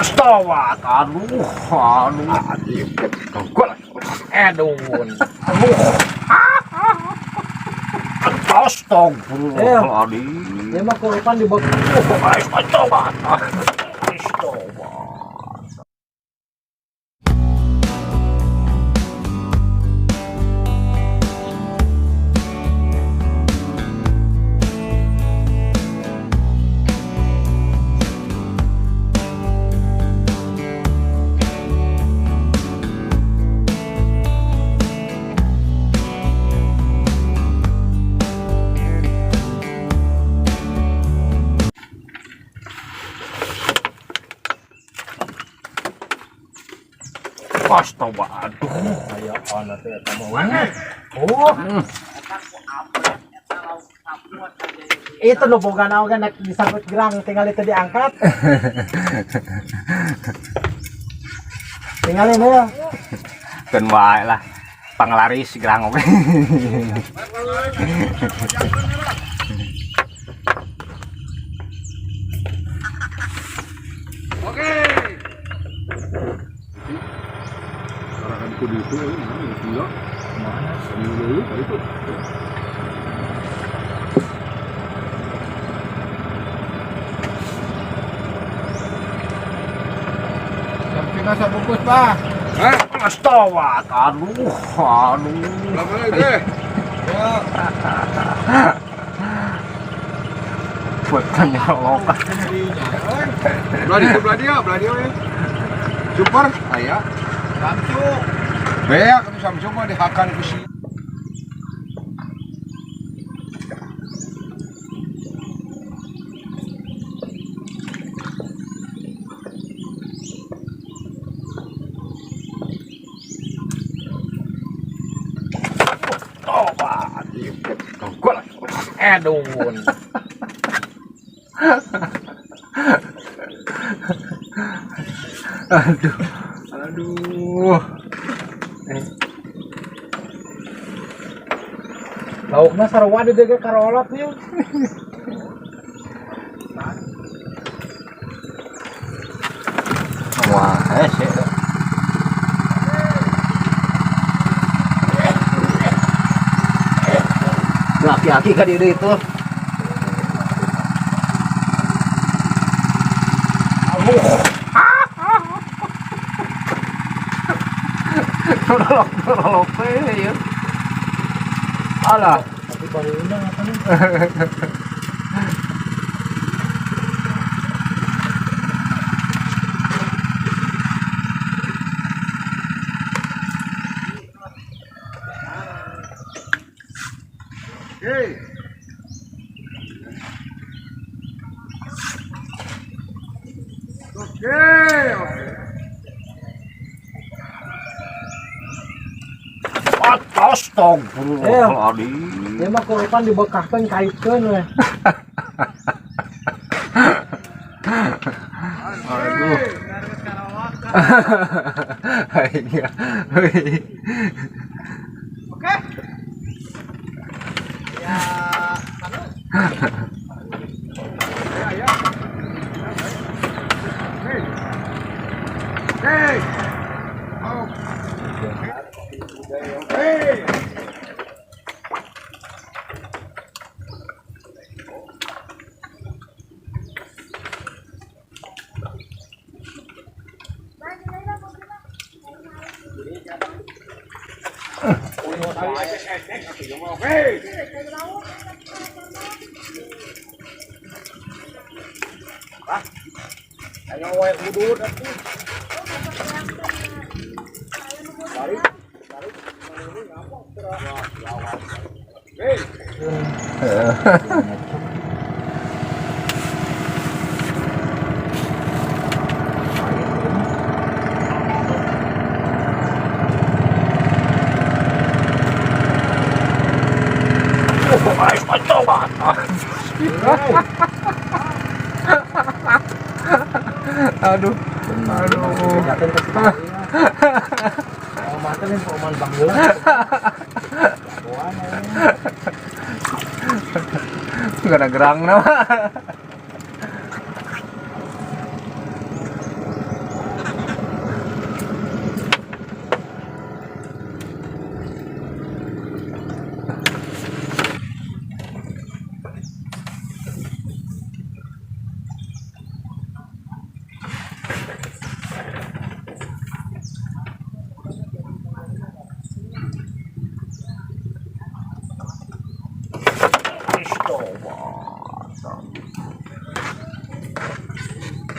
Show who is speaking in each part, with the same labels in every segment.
Speaker 1: Stowat, aduh, aduh, edun, aduh, astagfirullahaladzim.
Speaker 2: Dia mah kurupan di bawah.
Speaker 1: Stowat, stowat. Astaga, aduh.
Speaker 2: Aya ana teh eta mah. Oh. Itu nu boga naon kan disangkut gerang tinggal itu diangkat. Tinggalin ya.
Speaker 1: Keun wae lah. Panglaris gerang oge.
Speaker 3: Oke. Arahkan kudu itu, mana ya, gila. Mana? Dulu tadi tuh.
Speaker 4: Samping asa bungkus, Pak.
Speaker 3: Hah?
Speaker 1: Astaga, aduh, aduh.
Speaker 3: Lama lagi.
Speaker 4: Ya.
Speaker 1: Buat penyolok.
Speaker 3: Belah dia, belah dia, belah dia we. Super, aya.
Speaker 4: Samsu.
Speaker 3: Beak itu Samsu mah dihakan ku si.
Speaker 1: Edun. Aduh, aduh.
Speaker 2: Laukna sarua di dieu ge karolot nih.
Speaker 1: Wah, sih. Laki-laki kan itu itu. Aduh. Rolok rolok ya. Alah.
Speaker 2: Tapi baru undang apa nih?
Speaker 3: Oke. Oke, oke.
Speaker 1: Astagfirullahaladzim.
Speaker 2: Dia mah kurupan dibekahkeun kaitkeun we.
Speaker 1: Aduh. Iya.
Speaker 4: Oke. Ya,
Speaker 3: Ya, ya. Oke. Oke. Oke. Oke.
Speaker 4: ayo wae udud atuh. Tarik, tarik. Ini ngapa?
Speaker 3: Oke.
Speaker 1: Aduh. Aduh.
Speaker 2: Jaten ke situ. Oh, mata nih oman banggeula. Jagoan
Speaker 1: Gak ada gerang nama.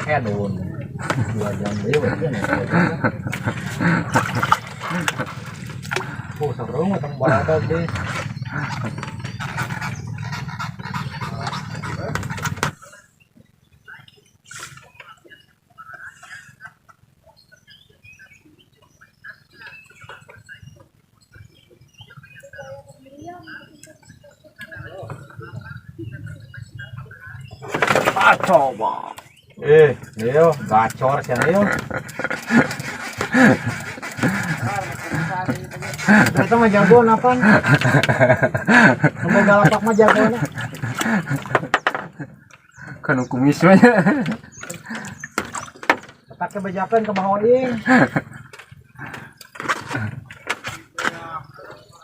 Speaker 4: Hedon. 2 jam deui we nya. Oh, seru tong baradag deh.
Speaker 1: Ah, coba.
Speaker 4: Eh, Leo, gacor sih Leo.
Speaker 2: Itu mah jago napan. Boga lapak mah jago na.
Speaker 1: Kan kumis mah nya.
Speaker 2: Pakai bejakan ke bawah ing.